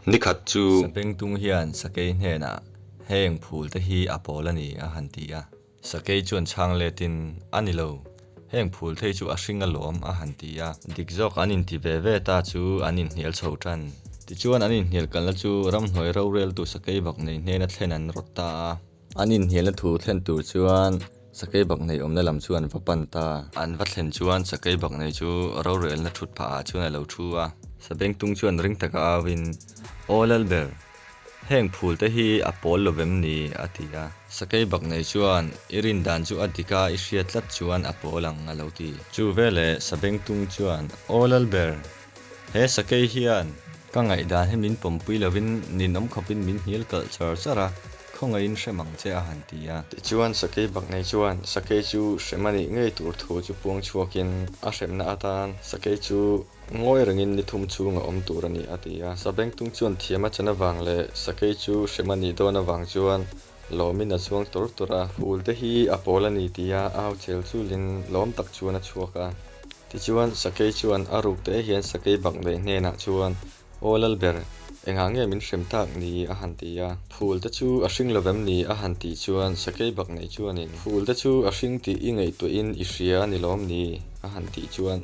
Nikhat chu. Sabengtung hian sakei hnenah, Heng phul te hi a pawl a ni, a han ti a. Sakei chuan chhang letin, A ni lo, heng phul thei chu a hring alawm, a han ti a. Dik zawk an inti ve ve ta chu an inhnial chho tan. Tichuan an inhnial kalna chu ramhnuai roreltu sakei bak nei hnena thlen an rawt ta a. An inhnialna thu thlen tur chuan sakei bak nei awmna lam chu an va pan ta. An va thlen chuan sakei bak nei chu rorelna thut phah ah chuan a lo thu a. Sabengtung chuan ring taka auin, Aw Lalber! Heng phul te hi a pawl lo vem ni? a ti a. Sakei bak nei chuan, I rin dan chu a dik a, i hriat tlat chuan a pawl ang, a lo ti. Chu veleh Sabengtung chuan, Aw Lalber! He sakei hian ka ngaihdan hi min pawmpui lovin ninawm khawpin min hnial kalh char char a, khawngaihin hrem ang che a han ti a. Tichuan sakei bak nei chuan sakei chu hrem a nih ngei tur thu chu puang chhuakin a hremna atan sakei chu ngawi rengin ni thum chhung a awm tur a ni a ti a. Sabengtung chuan thiam a chan avang leh sakei chu hrem a nih dawn avang chuan lawmin a chuang tur tur a. Phul te hi a pawl a ni tia au chel chulin lawm tak chuan a chhuak a. Tichuan, Sakei chuan a ruk te hian Sakei bak daih hnenah chuan, Aw Lalber, engah nge min hrem tak ni? a han ti a. Phul te chu a hring lovem ni? a han tih chuan Sakei bak nei chuanin, Phul te chu a hring tih i ngaihtuahin i hria a ni lawm ni? a han tih chuan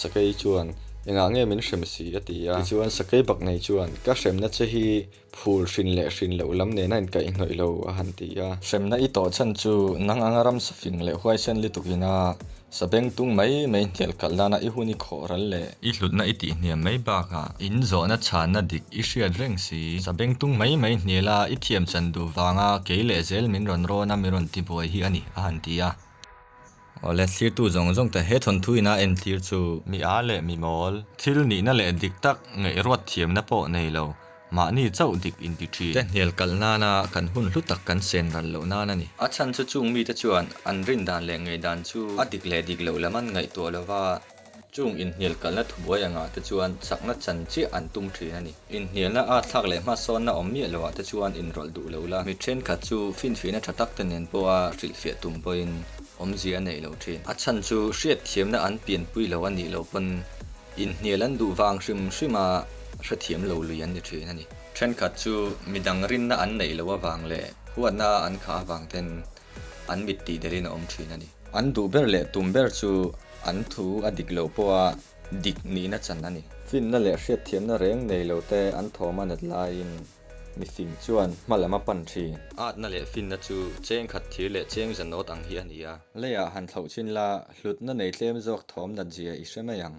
Sakei chuan, Engah nge min hrem si? a ti a. Tichuan, Sakei bak nei chuan, Ka hremna che hi Phul hrin leh hrin loh lam nena inkaihhnawih lo a han ti a. Hremna i tawh chhan chu nang anga ram safing leh huaisen lutuk ina sabengtung mai mai hnial kalh nana i hun i khawh ral leh. I hlutna i tihhniam mai bakah in zawhna chhanna dik i hriat reng si. Sabengtung mai mai hniala i thiam chan duh vanga kei leh zel min rawn rawn a min rawn tibuai hi a ni a han ti a. Awle, thlirtu zawng zawng te he thawnthu ina en thlir chu. Mi a leh mi mawl. Thil nihna leh dik tak ngaihruat thiamna pawh nei lo, mahni chauh dik inti thin. Te hnial kalh nana kan hun hlu tak kan sen ral loh nan a ni. A chhan chu chung mite chuan an rin dan leh ngaihdan chu a dik leh dik loh lam an ngaihtuah lo va. Chung inhnial kalna thubuai angah te chuan chakna chan chiah an tum thin a ni. Inhnialna a thlak leh hmasawnna awm miah loah te chuan inrawlh duh lo la. Mi thenkhat chu finfiahna tha tak te nen pawha hrilhfiah tum pawhin awmzia a neih lo thin. A chhan chu hriatthiamna an pianpui lo a nih loh pawn inhnial an duh vang hrim hrima hrethiam lo lui an ni thin a ni. Thenkhat chu midang rinna an neih loh avang leh huatna an khah avang ten an mit tih delhin a awm thin a ni. An duh ber leh tum ber chu an thu a dik loh pawha dik nihna chan a ni. Finna leh hriatthiamna reng nei lo te an thawm a nat laiin mifing chuan hma lam a pan thin. Atna leh finna chu cheng khat thir leh cheng zanawt ang hi a ni a. Leiah han thlauh chin la, hlutna nei tlem zawk thawm nat zia i hre mai ang.